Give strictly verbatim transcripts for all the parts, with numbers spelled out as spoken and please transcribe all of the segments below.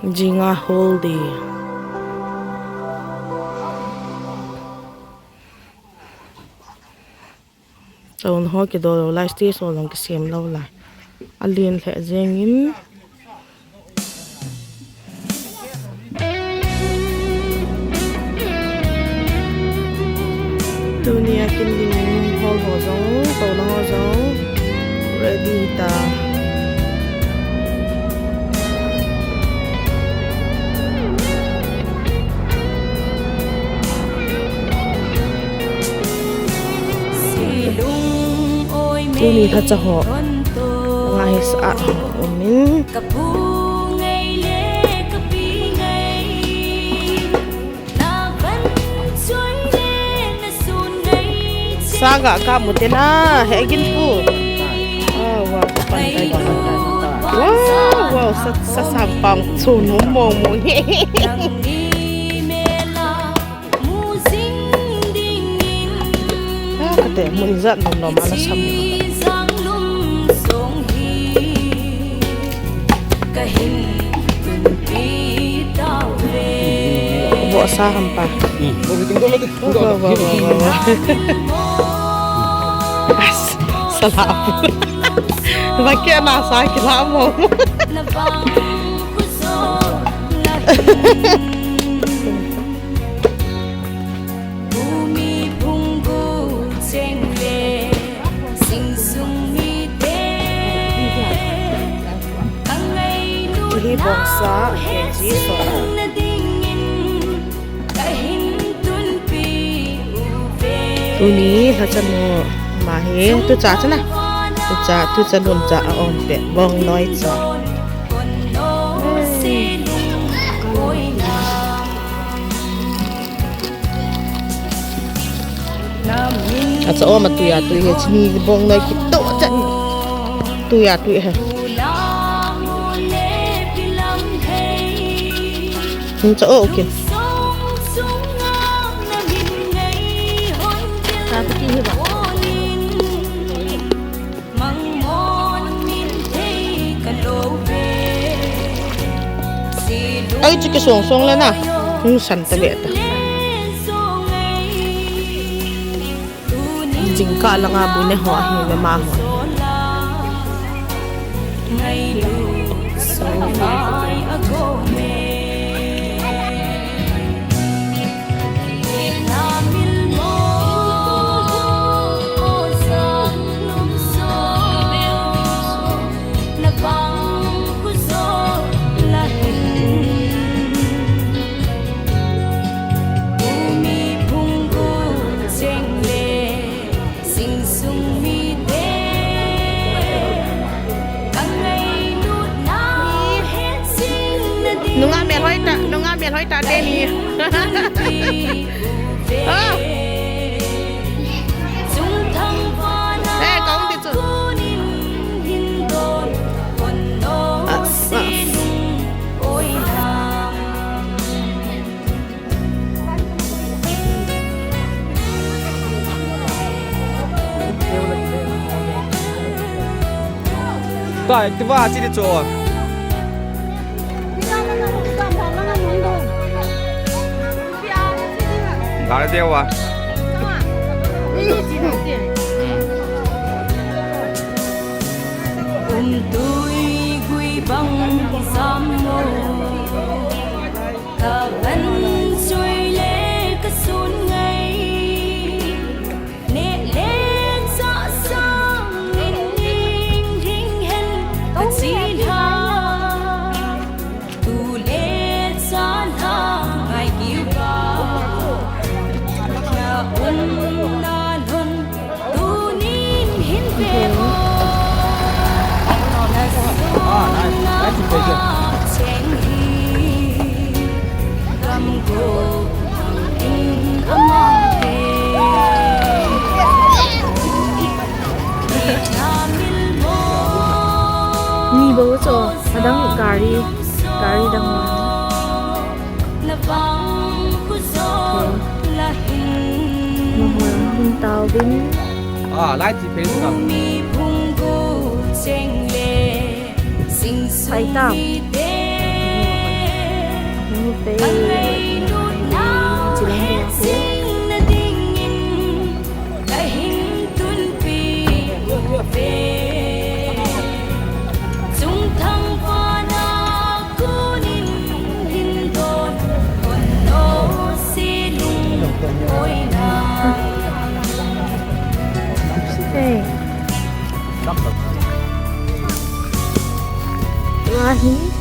Jinga whole day. Touna ho kidou lou lai, stage ho jong kisem lou lai. Alen lheh jeng in. Tunia kin ding hall ho jong, touna ho jong ready ta. Tuni lhacha ho ngai sa a um in. Saga ka mu te na, he gin pu. Wow, wow, wow, wow, sa, sa sampang chun um mong mong. Kate, mun ijat nom nom ana sam. Bo sa hampa. Bo, bo, bo, bo, bo. As, sala. Ba ke na sa kila mo. Hi bongsa, K G so. Tuni lhacha nu ma hi, tucha chana. Tucha, tucha nun cha a om pe, bong noi cha. Acha oma tuia tui he chini bong noi kito chan. Tuia tui he. Cha o kin. Ai, chu kisong song le na. Hung san ta ve ta. Jingkah langa bu ne ho ahi ve ma ho. Nunga mel hoi ta, nunga mel hoi ta te ni. Ah. Eh, kong ti chu. Ah, ah. Ta, Activa chi di chu. Dar deu a. Um tui gui bang sam mo. Ka van soi le ka sun ngai. Neh le chah sang in ning ding hen ka chi hna. Tu le cha hna ngai kiu va. Na um na lhon tunin hin ve aw. Na sung na cheng hi. Ni bou chu, adang gari, gari dang ma. Okay. Mahol hung tao ding. Ah, light si pen ka. Sai ta.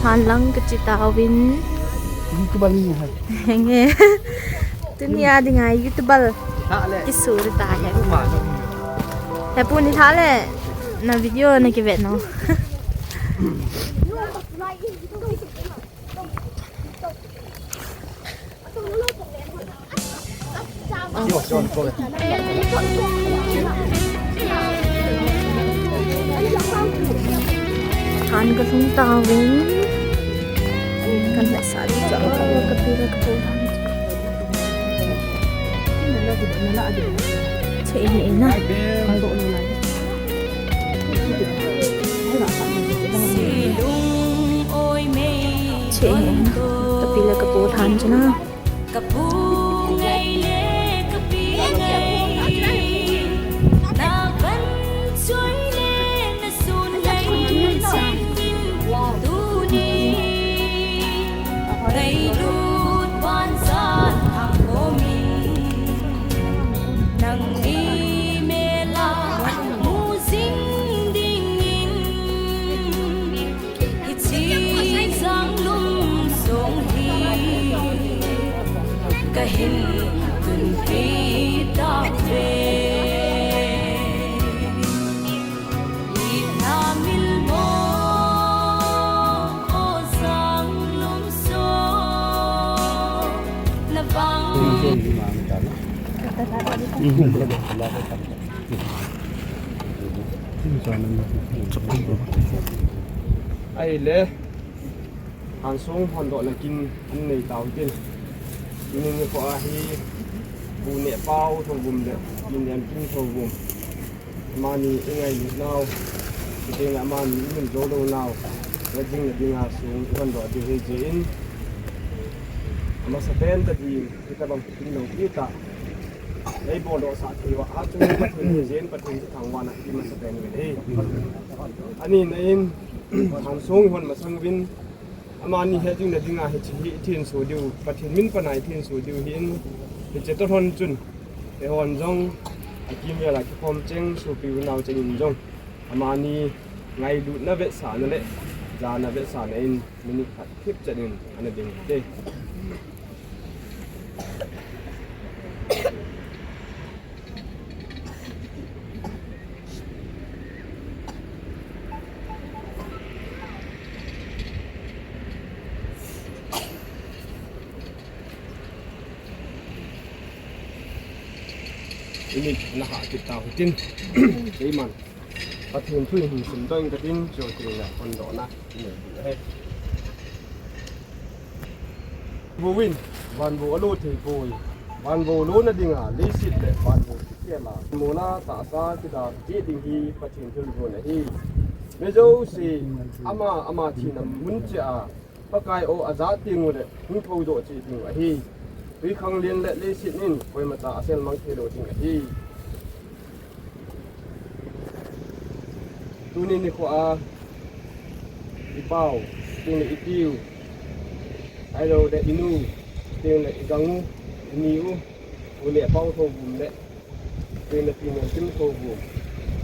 An lang kachi tauvin. YouTuber ni hai. Henge. Tunia dinga YouTuber. Tha le. Kisur ta he. Uma no. He pu ni tha le. Na video na kivet no. Than kalhung tauvin. Kan la sa di cha ka pi la ka pu. Che ni na. Che ni na. Ka pi la ka pu than chana. Ka pu ngai le ka pi ngai, na van choi le na sun ngai, chang in tuni. Ngailut van san thang komin, nang ni mela mu jing dingin. Hiche janglum song hi kahin tunpi tauve. Itna milmo o janglum song na vang. Ahile, Hansung hondohna kin anei tau hitin. Tuni nikho ahi, Pu Nehpao Thouvum le Pi Nemkim Thouvum, amani ingailutnau, chuteng le amani imil jou lounau, ngailut ding a sung ihondoh diu ahi jeh in, amasapen tadin, Hitabang Pathen lou kit a. Ei boldoh sah thei uva, achung Pathen hi jeng, Pathen hi thangvahna hi masapen uvin ahi. Ani na in, Hansung hon masang uvin, amani het ding le ding a hiche hi ithenso diu, Pathen min pan a ithenso diu ahin, hiche toh lhon chun, eihon jong, akimvel a kikhom cheng, sopi unau cheng in jong, amani ngailutna vetsahna le, jana vetsahna in, Minute khat thip chet in ana ding te. Minute na ha kit tau hitin. Keiman. Pathen thu hin simdoh ing katin, chuteng le hondohna inei diu ahi. Vou in, van vou alo thei poi. Van vou lona dinga, leiset le van vou kikhel a, mona tahsa kida cheh ding hi Pathen thilgon ahi. Mi jouse, ama, ama thina mun cheh a, Pakai o aja teng uleh, hung thoudoh cheh ding ahi. Twikhanglen le leiset in, koima cha asel mang thei lou ding ahi. Tuni nikho a, ipau, chuteng le ipiu, ahilou le inu, chuteng le igang u, ini u, Pu Nehpao Thouvum le, chuteng le Pi Nemkim Thouvum,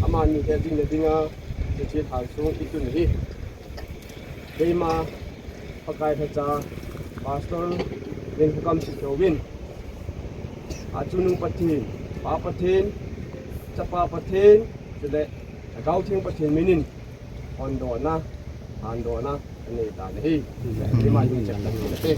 amani het ding le ding a, hiche Hansung itun ahi. Keima, Pakai lhacha, Pastor, Venkhukamsit Thouvin. Achungnung Pathen, Pa Pathen, Chapa Pathen, chule Lhagao Theng Pathen min in, hondohna, handohna, anei tan ahi. Keima, hung chet tan ahi.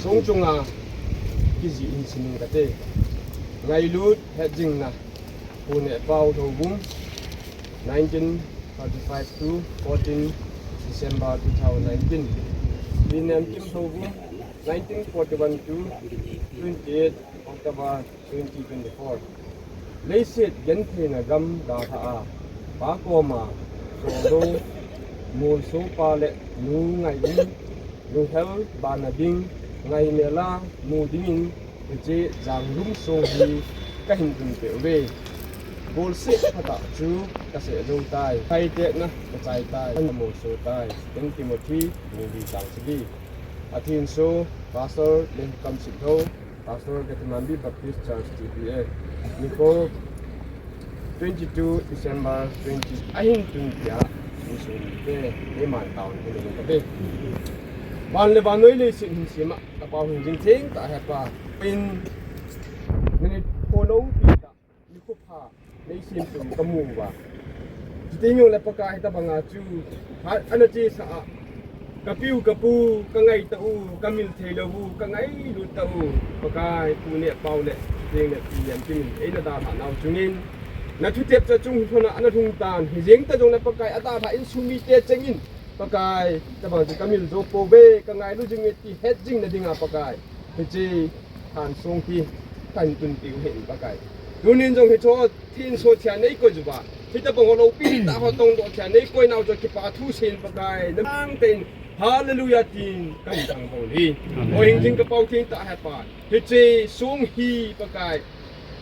Song chunga kijih in sim inge kati. Ngailut hetjingna, Pu Nehpao Thouvum, nineteen thirty-five to fourteen December two thousand nineteen. Pi Nemkim Thouvum, nineteen forty-one to twenty-eight October twenty twenty-four. Leiset gentheina gam dalha a, Pa koma, Sodo, Molsopa le Nu Ngaium, lunghel bana ding, ngaimela mu dingin, hiche janglum song hi kahin tunpeh uve. Bolseh phatah chu Ase ajou tai, thai te na, ka chai tai, an mo so tai, Second Timothy, bung li chang sagi. Athin so, Pastor Len Kam Sin Tho, Pastor Katimambi Baptist Church T B A. Nikho, twenty-two December twenty, ahin tun tia, insung te, ni man taon, ni ka be. Van le van noi le sin hin sima, ka pau hin jing theng ta he pa. In, minute ko lo pi ta. Nikho pha, nei sim tu ka mu uva. Chuteng jongle Pakai hitabanga chu, ha, ana chesa a, ka piu ka pu, ka ngai tau, ka mil thei lou u, ka ngailut tau. Pakai, pu neh pau le, chuteng le pi Liankim in, eina dalhah nau chungin, na thutep cha chung lhona ana lhung tan, hijeng ta jongle Pakai, adalhah insung mite chengin, Pakai, tabang chu ka mil jo pouve, ka ngailu jing e ti het jing na dinga Pakai. Hiche thansong hi, than tun tiu hen Pakai. Tunin jong hicho thinso thia nei koi uva. Hitabang ho lopi ta ho tongdoh thia nei koi nau chu kipa thu seiyin Pakai. Namang ten, hallelujah tin, kan tang bol hi. Amen. O hing jing ka pau theng ta he pa. Hiche song hi Pakai.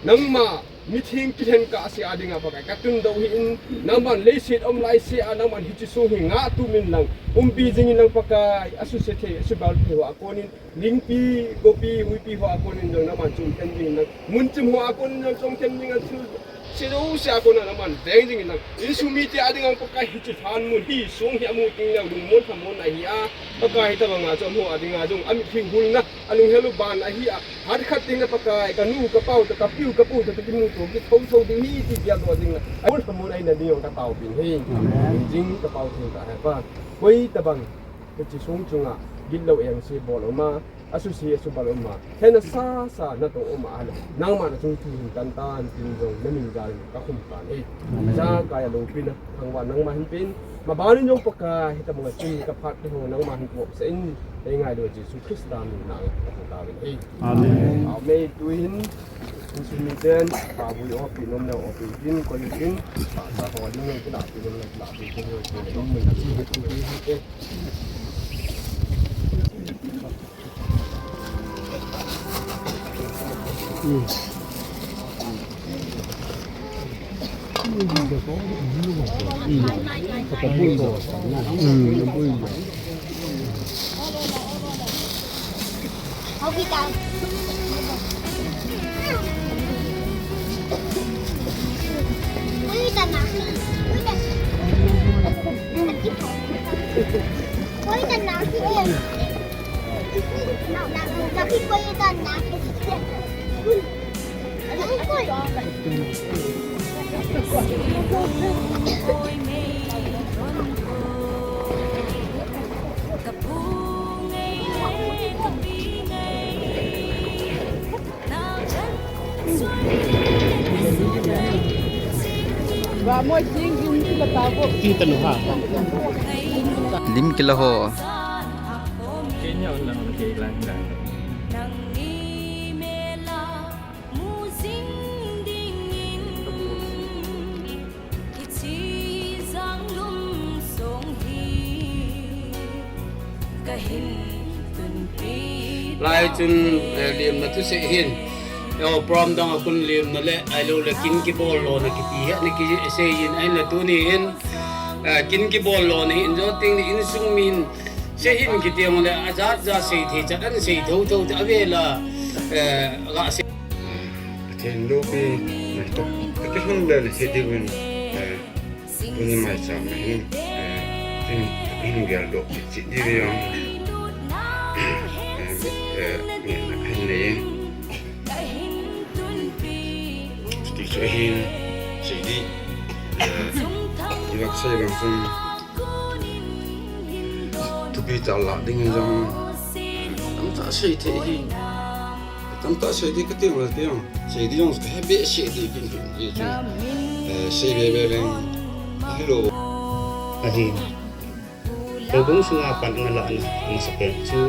Nangma, mitheng kilhen kahse a dinga Pakai, ka tun doh hih in, nangman leiset um laise a, nangman hiche song hi ngah tumin lang, umpi jingin lang Pakai, asuse thei, asubal thei ho a konin, lingpi, gopi, huipi ho a konin jong nangman chom khen jingin lang, munchim ho a konin jong chom khen jingin thil, se jouse a kona nangman veng jingin lang, insung mite a dinga Pakai hiche than mun hi, song hi amu teng leh, lungmon thamon ahi a, Pakai hitabanga chu amaho a dinga jong, amitlhi hulna, alunghel u ban ahi a, Hat khat teng le Pakai, ka nu, ka pau, ka piu, ka pu, ka kimu to, ki thou thou ding hi, ti piak doh ding le. Ai, mun, mun ai na ding jong ka taopin hi. Amen. Jing ka pau theng ka he pa. Koi tabang, hiche song chunga, gitlou engse bol um a, asuse asubal um a, hena sasa na tong um a le. Nangma na chung thu hin tan tan, tin jong na min jal in ka khum tan hi. Amen. Jakai a loupina, thangvahna nangma hin pen, maban in jong Pakai, hitabang a chun ka phat te ho nangma hin puap sah in, ei ngailu Jesu Christa min in ka thangvah in hi. Amen. Amen. Tuhin, insung miten, pabui opi nom le opi din, koi din, pasa ho din, kila pi nom le kila pi din, koi din, koi din. Lim kila ho. Lai chun, eh, limna thusei hin. Eh, program dang a kon limna le, ahilou le kin kibol lona kiti hi, ana kisei in, ahinla tuni hin, eh, kin kibol lona hin, jong teng ni insung min, sei hin kiti jong le, ajat jat sei thei chat, ana sei thotho, avela, eh, ga sei. Pathen loupi, natoh, kakilhon le, sei diuvin, eh, Tuni maicham na hin, eh, tin, hin geldoh kit cheh diu jong, eh, eh, ngehna kahin nei e. Chuti chu ahin, sei ding, eh, i vak sei bang chun, thupi chal lah ding in jong, tamtah sei thei hi. Tamtah sei ding kati le, kati le. Sei ding jong kahe behseh ding kin hin, ti chu. Eh, sei be be leng. Hello. Ahi. Houbung sunga pan ana lahna, amasapen chu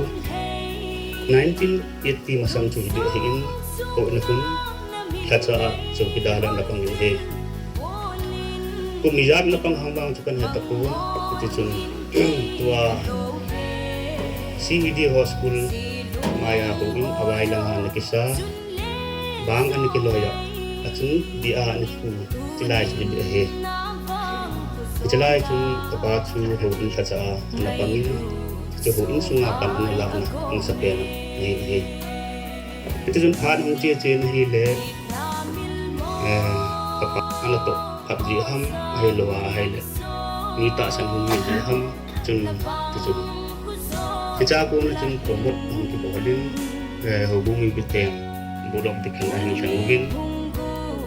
nineteen eighty masang chu hi ding ahin, houna khun, lhacha a chowkidar a ana pang in ahi. Kum ijat ana pang ham vang chu kahe tapon, hiti chun, tua C E D High School maiya houin, avai langa ana kisa, bang ana kiloi a, achung dia ana kipu, chulai chu hi ding ahi. Chulai chun kapa chu houin lhacha a ana pangin, chu houin sunga pan ana lana amasapen ahi, ahi. Hiti chun phat hung che che na hile, eh, kapa ana toh phat ji ham, ahilou a ahile mi tahsan hung hi ji ham, chun, ti chun. Hichea kona chun promote ahung kibol in, eh, houbung mipiten Board of Deacon ahin lheng uvin,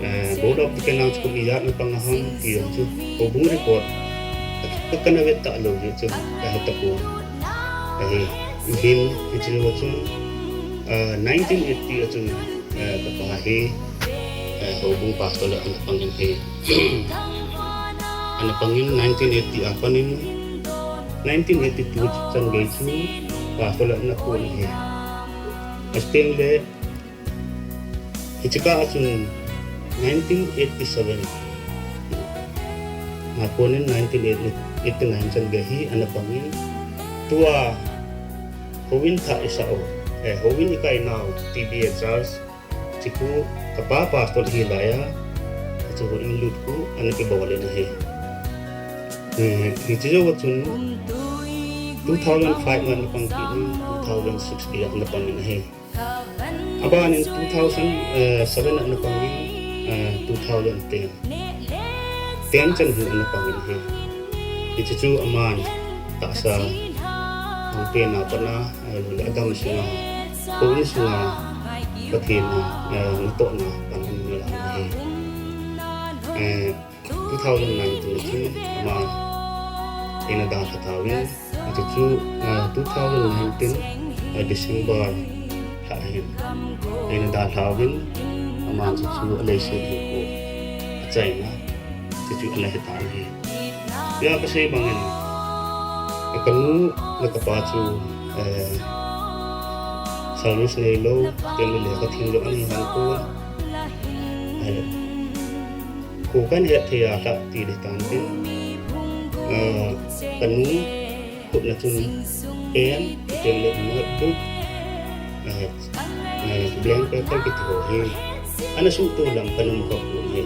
eh, Board of Deacon a chu kum ijat ana pang ham ti jong chu, houbung record ka, kana vet talou jeh chun kahe tapon. Ahi, hin, hiche jou a chun, eh, nineteen eighty a chun, eh, kapa hi, eh, houbung pastor a ana pangin ahi. Ana pangin nineteen eighty a panin, nineteen eighty-two chan gei chu pastor a ana kon ahi. Chuteng le, hiche kah a chun nineteen eighty-seven a konin nineteen eighty-nine chan gei hi ana pangin, tua houin thah isah u, eh, houin ikai nau T B A Church, chu kapa pastor hi laiya, chu houin lut khu ana kibol in ahi. Eh, hiche jou a chun two thousand five a ana pang kit in, two thousand six a ana pangin ahi. Abanin two thousand seven a ana pangin, eh, two thousand ten. Ten chan hin ana pangin ahi. Hiche chu aman tahsa hung pena pat a, eh, le adam sunga, houin sunga Pathen a, eh, natohna pan ana la ahi. Eh, two thousand nineteen a chun aman eina dalha tauvin, hiche chu, ah, two thousand nineteen, ah, December lha hin eina dalha uvin, aman chu chu aleiset hinkho achaina chu chu ana he tan ahi. Hia kasei bangin, kanu le kapa chu, eh, service neilou, chuteng le lekha thiem jong ana hi hon pon. Eh, kho kahin het thei a lhah ti ding tan tin, eh, kanu khut na chun pen, chuteng le notebook, eh, eh, blank paper kiti ho hi ana suhto lam kana mu kha pon ahi.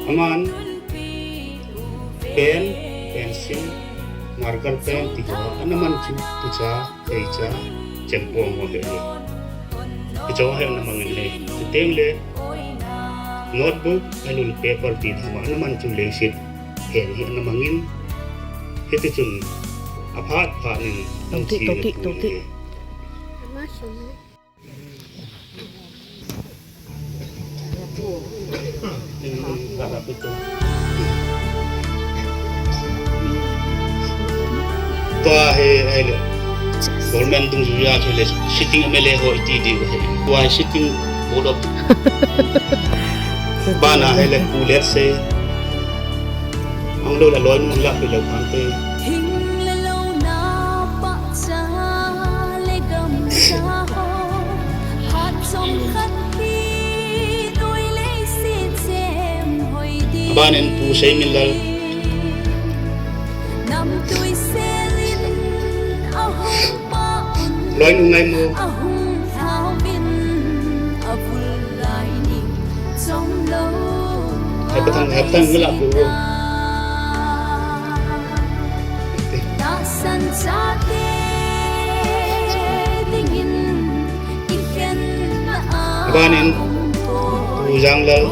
Aman pen, pencil, marker pen ti ho ana man chu tucha, theicha, chempong ho hi ahi. Hiche ho hi ana mangin ahi. Chuteng le notebook, ahilou le paper ti ho ana man chu leiset hen hi ana mangin. Hiti chun aphat phat in Tong ti, tong ti, tong ti. Tua hi, ahile, government dungjuia chu le sitting M L A ho iti diu ahi. Tua hi sitting board of bana ahile, pu let's say, Ahung lou le loinu lah pi lou tante. Thing le louna pahcha le gamsa ho. Phat chomkhat hi noi leiset chem hoi ding. Abanin Pu Seiminlal. Namtui selin ahung Loinu Ngaimo. Hepatang, hepatang ngelak dulu. Abanin, Pu Janglal.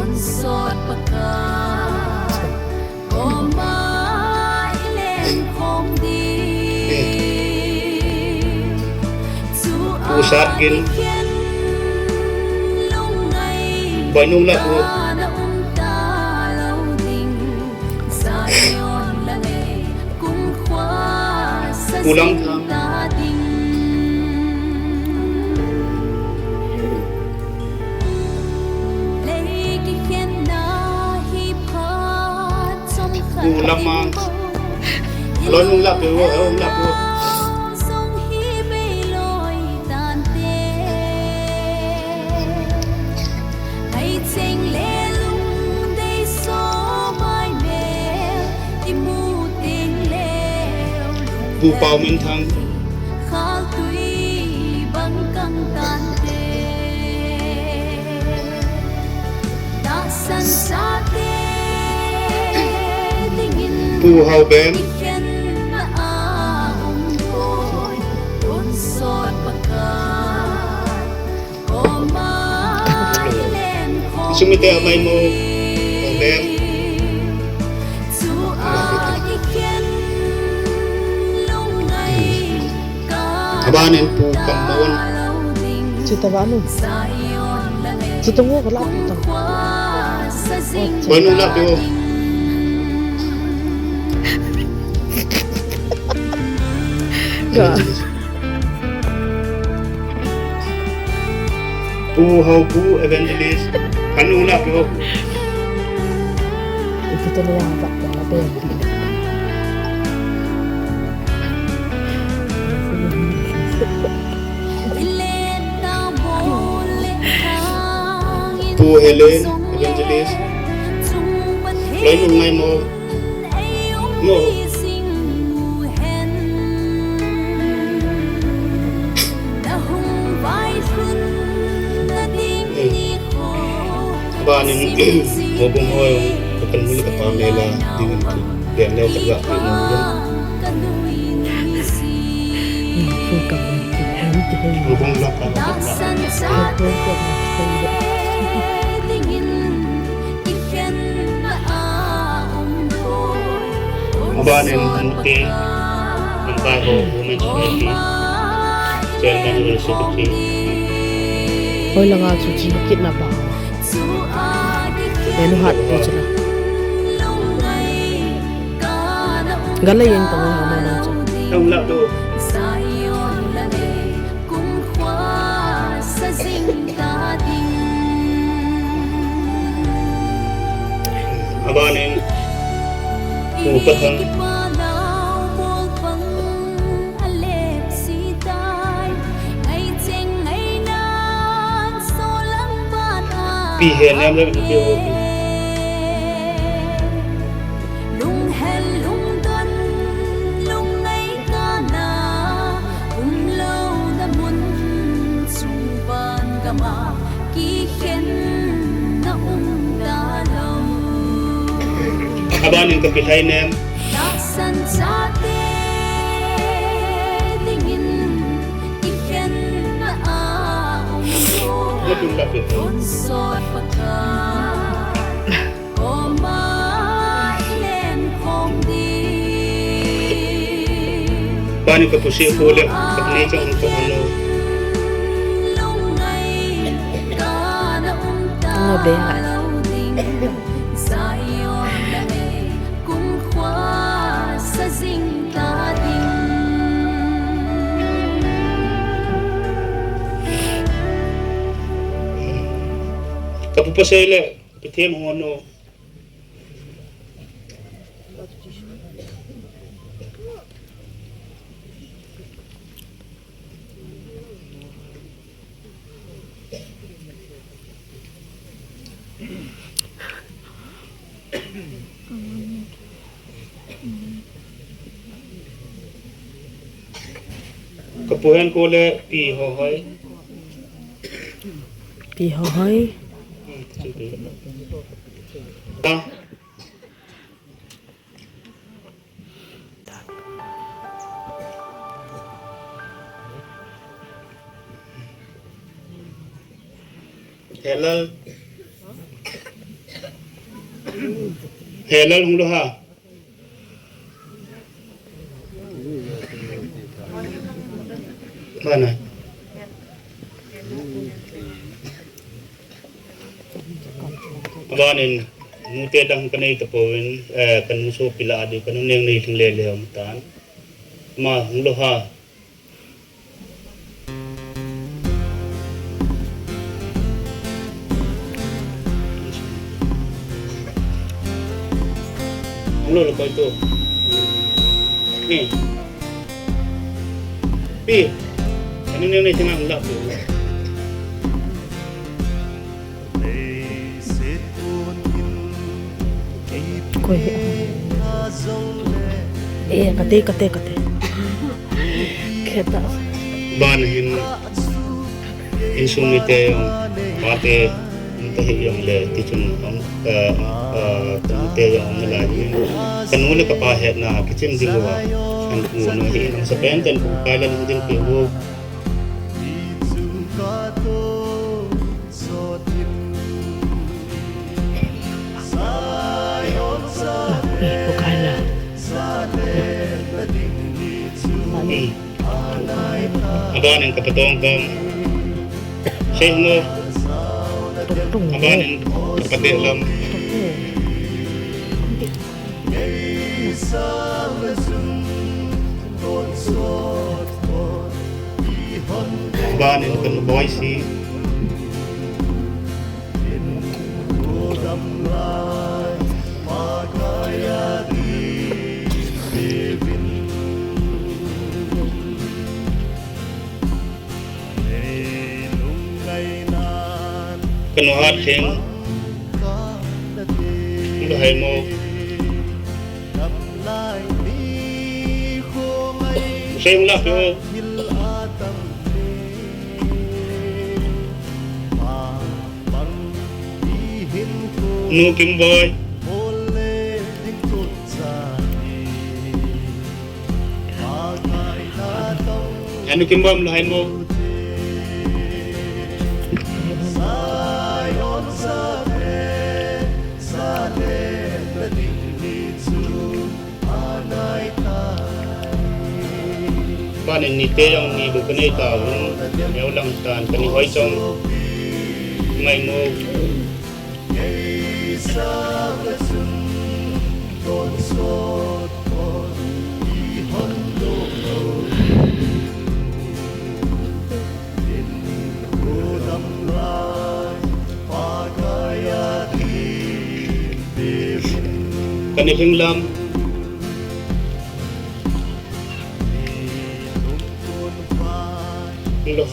Pu Satgin. Boinung lah Pu. Pu Lamthang. Pu Lamang. Loi nung lah pu, eh, nung lah pu. Pu Pau Minthang. Khaltui bang kang tante, tahsan chate dingin Pu Haobem. Sumite amai mo, Haobem. Abanin Pu Kamon. Chita ba nu. Chita ngo ka la pu ta. Bai nu la pu. Ga. Pu Hau, Pu Evangelist, kanu la pu. Ito to ya ba ba ba. Pu Helen, Evangelist, lai nu ngai mo. Mo. Abanin, mo bung hoi, ka kan muli ka pa mela, dingin tu, dia leo ka ga, mo bung. Mo bung la ka, ka ga. Abanin Mute, Mangkaiho Women Society, Chairman Secretary. Hoi langa chu chi kit na pa. Menu hat tu chu la. Gala yang tang ho na chu. Tang la tu. Abanin, Pu Pathang. Pi he nem le pi ho. Lunghel lungdon lungngai kana umlouna mun chung vangama kikhenna um talou. Abanin ka pi hai nem. Tahsan chate dingin kikhenna a umlou. Natun la pi. Tonsot Pakai. Bani ka pusi ko le, ka nei chang ko ano. Nga be ha. Ka pu pasai le, ka pu them ho no. Ka pu hen ko le pi ho hoi. Pi ho hoi. Ah. Helal. Helal hung lo ha. Mana. Abanin, nute dang ka nei tapouvin, eh, ka nu sopi lah a ding, ka nu neng nei lhing lele um tan. Ama, hung lo ha. Hung lo lo koi tu. Ni. Pi. Ka nu neng nei lhing a hung lah tu. Koi he. Eh, kate, kate, kate. Keta. Ban hin insung mite, pate, Kahi jongle, tichun, um, uh, uh, tute jong um nalai jin. Kanu le kapa hetna kichim ding uva, an u nu hi, amasapen ten pu kai la ding pe u. Pu kai la. Aban in ka patong kam. Sei mo. Aban in ka pate lam. Aban in ka nu boi si. Kanu hat theng. Lu hai mo. Sei la ko. Nu Kimboi. Anu Kimboi, um lou ham mo. Aban in nite jong ni bu kanei tauvin, neo lang tan kani hoi chong ngai mo. Kani hing lam. Lo.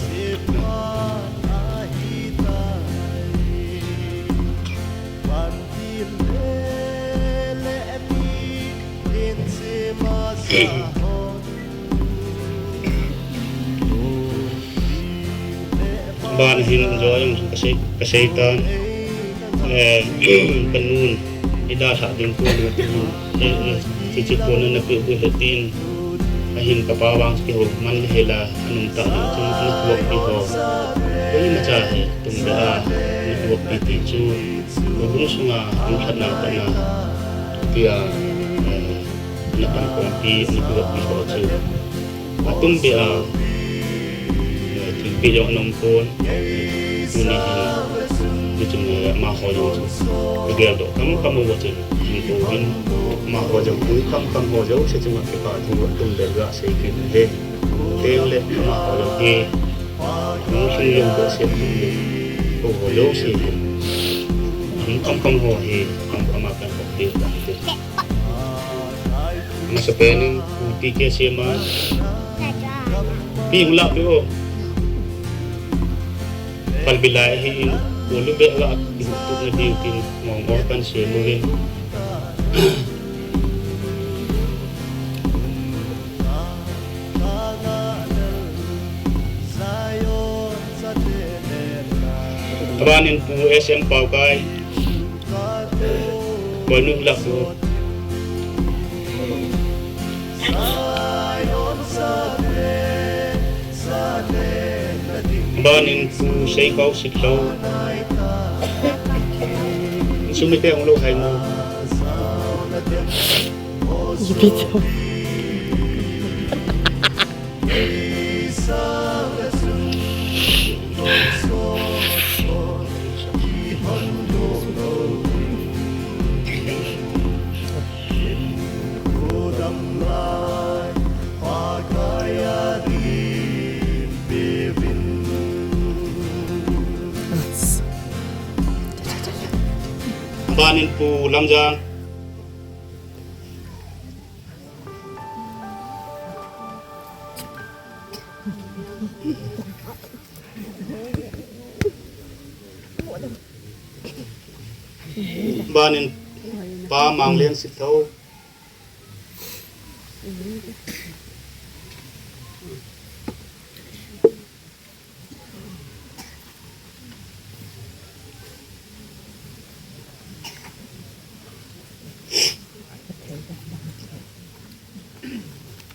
Aban hin jo jong kasei, kasei tan. Eh, kanun, ida sa ding ko na tin, eh, eh, kichi ko na na pe bu he tin. Ahin kapa vang kihou man le hela, anung ta ding chun, ana kiho pi ho. Koima cha he, tum be a, ana kiho pi ti chu. Ko lung sunga, lung khat na pa na. Tia, eh, ana pan kong pi, ana kiho pi ho chu. Atum be a, eh, thilpeh jong anom pon, tuni hin, hichun, eh, amaho jong chu, kageldoh kam kam uva chun, hinkho hin, amaho jong, hung kam kam ho jouse chunga kipa thu atum be gasei kit uve. Tengle, amaho jong hi, hung sung jong behseh, ho jouse hin, hung kam kam ho hi, kam kam a kan ho hi, Amasapen in, Pu T K Sema. Pi hung lah pi o. Pal bilai hi in, ulu be la, tuk na diu tin, ngong ngong kan Sema uvin. Aban in Pu S M Paokai. Boi nu lah ko. Aban in Pu Seikau Sitlou. Sumite hung lou hai mo. Ipi chu. Aban in Pu Lamjang. Aban in Pa Manglen Sitlou.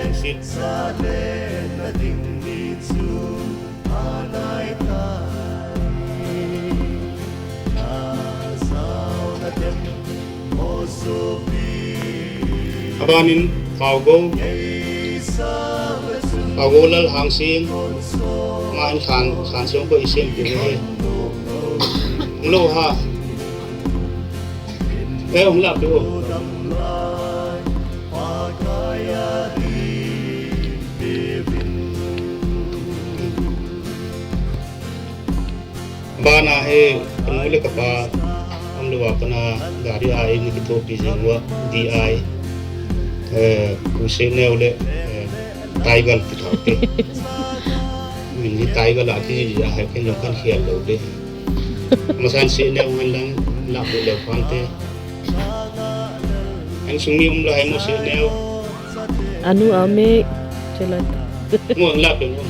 singsit. Abanin Paugou, Paugou Lal Hangsing, amahin Lhan, Lhansong ko isim pi e. Hung lou ham. Eh, hung lah pi o. Bana hi, kanu le kapa, umlou a pana gari a eina kithopi jing uva, D I, eh, Pu Seneo le, eh, Tiger ti thau te. Min hi Tiger a kiji a hai ken jong kan hial lou le. Masan Seneo ngan lang, lah pi leu phan te. Insung mi um la hai mo Seneo. Anu ame, chelat. Mo lah pi mo.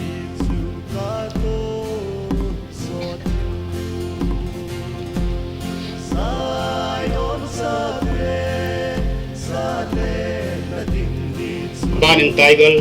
Banin Tiger.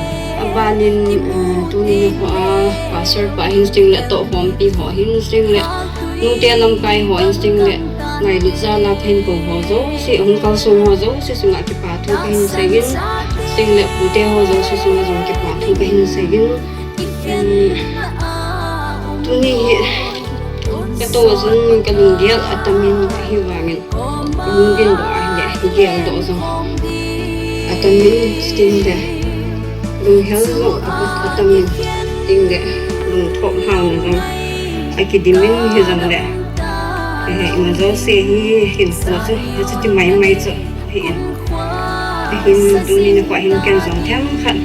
Abanin, eh, tuni nikho a, pastor pa hin chuteng le tohkhompi ho hin chuteng le, nute lamkai ho hin chuteng le, ngailut jal a kahin kou ho jouse, hung kalsong ho jouse chunga kipa thu kahin seiyin, chuteng le pute ho jouse chunga jong kipa thu kahin seiyin. Um, tuni hi, katou a chun kalunggel atamin ahivangin, lunggel doh ahile, geldoh jong atamin, chuteng le lunghel jong atamin, chuteng le lungthop haona jong akidimin hijongle, eh, ima jouse hi hinkho chu achuti maimai chu ahin. Ahin tuni nikho hin ken jong themkhat,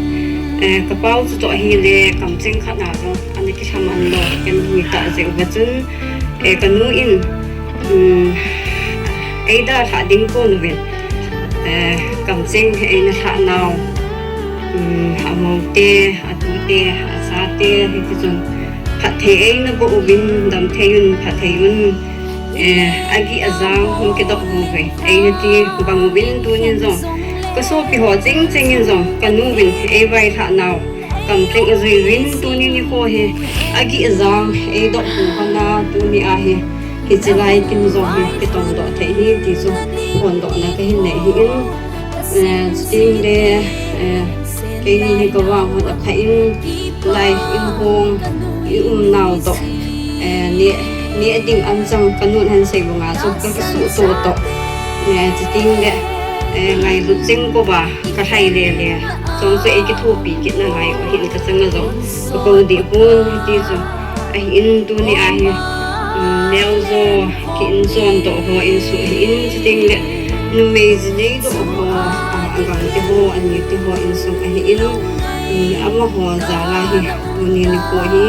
eh, kapao chutoh ahile kamcheng khat na jong ana kilhaman lou, ken hitah jeh uva chun, eh, kanu in, um, eidalhah ding kon uvin, eh, kamcheng eina lhah nau, um, amoute, atute, achate, hitichun phatthei eina boh uvin, damthei un, phatthei un, eh, agih ajang hung kidoh uvin, eina ti bang uvin tunin jong, kasopi ho chengcheng in jong, kanu vin eivailhah nau kamcheng ajui uvin, tuni nikho hi agih ajang eidoh u hon a, tuni a hi hiche lai kin jong hi kitongdoh thei hi ti chu phondohna kahin nei ahin, eh, chuteng le, eh, keini hi kavang hon aphah in, lai in hung i umnau toh, eh, neh, neh ding anchang kanun ahin sei banga chu kakisuhto toh, eh, chuteng le, eh, ngailut cheng kouva kalhai lele, chong chu eikithopi kitna ngai u ahin, kachanga jong kakou deh pon, hiti chu ahin, tuni a hi, um, neojo ki-inchondoh ho insung ahin, chuteng le numei ji neidoh ho, ah, agangte ho, anite ho insung ahin, um, amaho jal a hi tuni nikho hi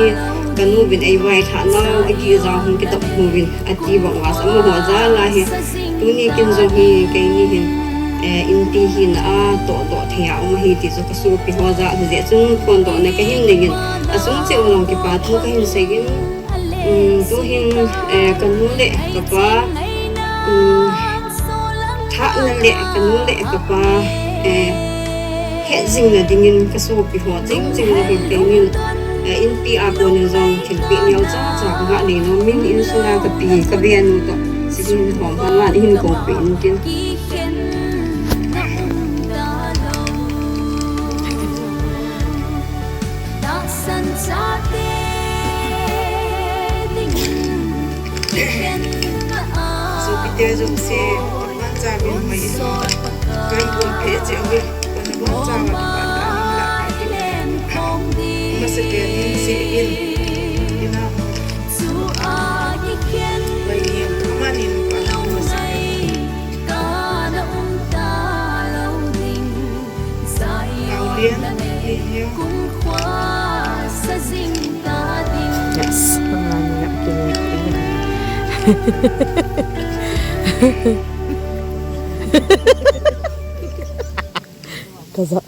kanu vin eivailhah nau agih ajang hung kidoh uvin ati bang uva chu amaho jal a hi tuni kin jong hi keini hin, eh, inpi hina a tohdoh thei a um ahi ti chu kasopi ho jal a hijeh chun phondohna kahin nei in, achung cheh u jong kipa thu kahin seiyin, um, tuhin, eh, kanu le kapa, um, thahna le kanu le kapa, eh, hetjingna dingin kasopi ho chengcheng jong hin keinin, eh, inpi a konin jong thilpeh neocha cha kangah nei nomin, insunga kapi kavenu toh, chule hin hom hon uvin hin koupi intin. Sopite jouse, abonchauvin mai in, kahin bolpeh cheh uve, abonchauva kipa tah in la. Yes, ang nga nila kini. Kaza.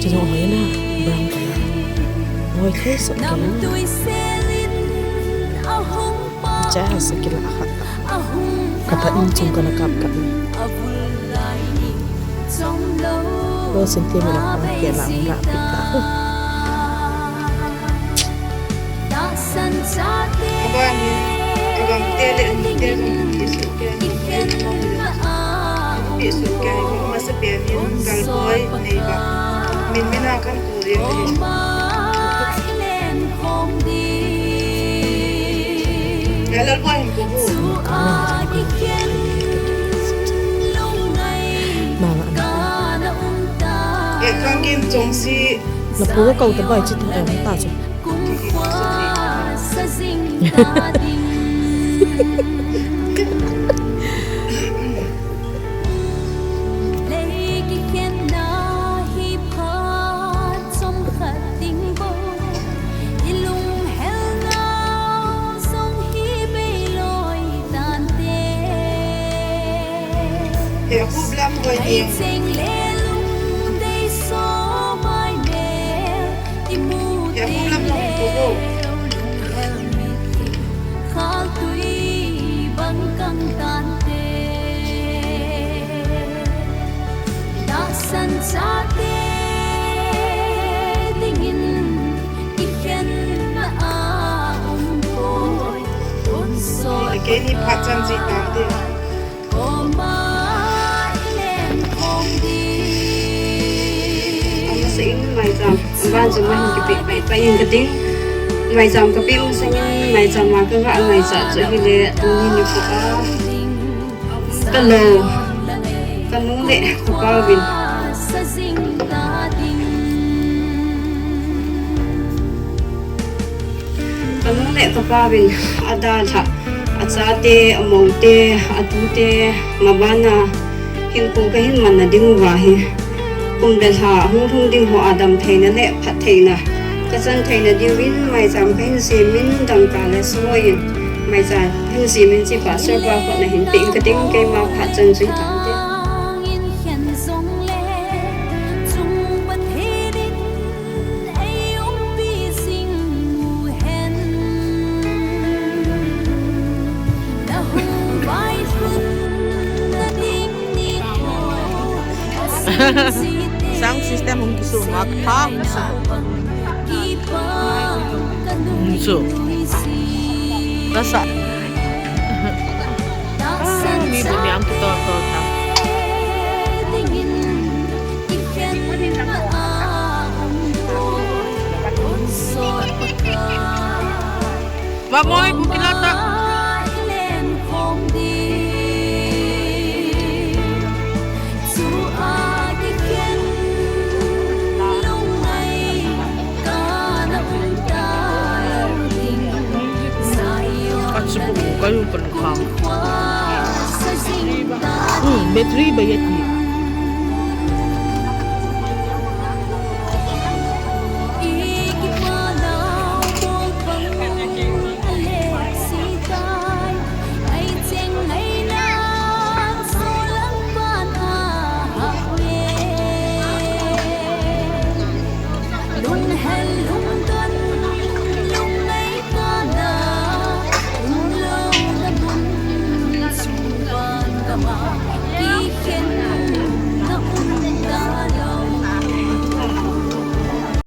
Chujong hoi na, brown colour. Hoi thei sah kei. Cha ha sa kila khat. Kata in chung kana kap kap ni. Lo sin te mi la kong ke la mi la pi ta. Abang ni, abang te le ni te ni, isu ke ni, isu ke ni, masa pe ni, gal boy, ni ba. Min min a kan tu de ni. Ya lalpa hin ko bu. Mama. Eh, kang kin chong si. Na pu kau ta bai chi ta, eh, ta chu. He, a khup lam koi ding. He, a khup lam koi ding. Kei ni phat chan ji tam te. Ama sa in maicham, ban chu mahin kipe pai pai in ka ding. Maicham ka pe masang in, maicham a ka ga maicham chu hi le, tuni ni pha a. Ka lo, ka nu le ka pa vin. Ka nu le ka pa vin a dalha, a chate, a moute, a tute, mabana, hinkho ka hin manna ding uva hi. Kum le lha, hung lhung ding ho a dam theina le phat theina, ka chan theina diuvin maicham ka hin semin dangka le soi in maicham hin semin chi pastor pa khut na hin pe in ka ding keima phat chan chu hi tam te. Sound system hung kisu mak pha hung su. Hung su. Rasa. Ah, mi bu niam tu tor tor ta. Vamos, bu kila ta. Achu bu kayu pen khang. Hmm, battery ba yati.